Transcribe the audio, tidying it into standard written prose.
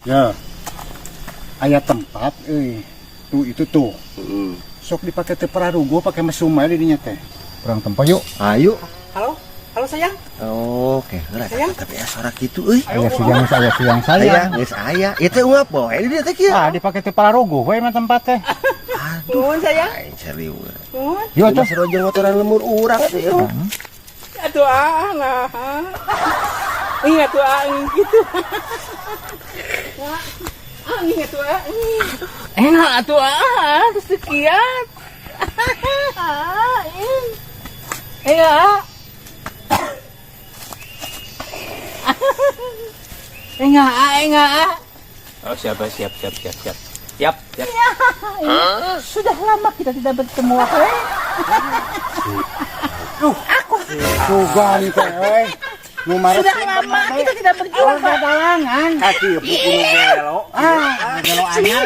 Ya. Aya tempat euy. Tuh, itu tuh. Sok dipake teh pararuguh, pake mesum aja di dinya teh. Urang tempo yuk. Ayo. Halo, halo, sayang. Oke, heula. Sayang. Tapi ya suara kitu euy. Aya siang, aya siang Aya, sayang. Geus aya. Ieu teh ungap bae di dieu teh kieu. Ah, dipake teh pararuguh we mah tempat teh. Aduh, Nuhun, sayang. Aing serius. Nuhun. Yuk Tuh tuh. Seru jeung motoran lembur urang atuh ieu. Atuh ah nah. Ingat tuh ah gitu. Ah, ingat tuh ah. Enak atuh ah, terus sekian. Ah, Enggak. Enggak, enggak. Oh, siap, siap, siap, siap, siap. Siap, siap. Sudah lama kita tidak bertemu, eh. Sugan teh euy. Nu maret. Sudah lama kita tidak berjumpa. Dalangan. Kaki buku nu gelo. Ah, gelo anyar.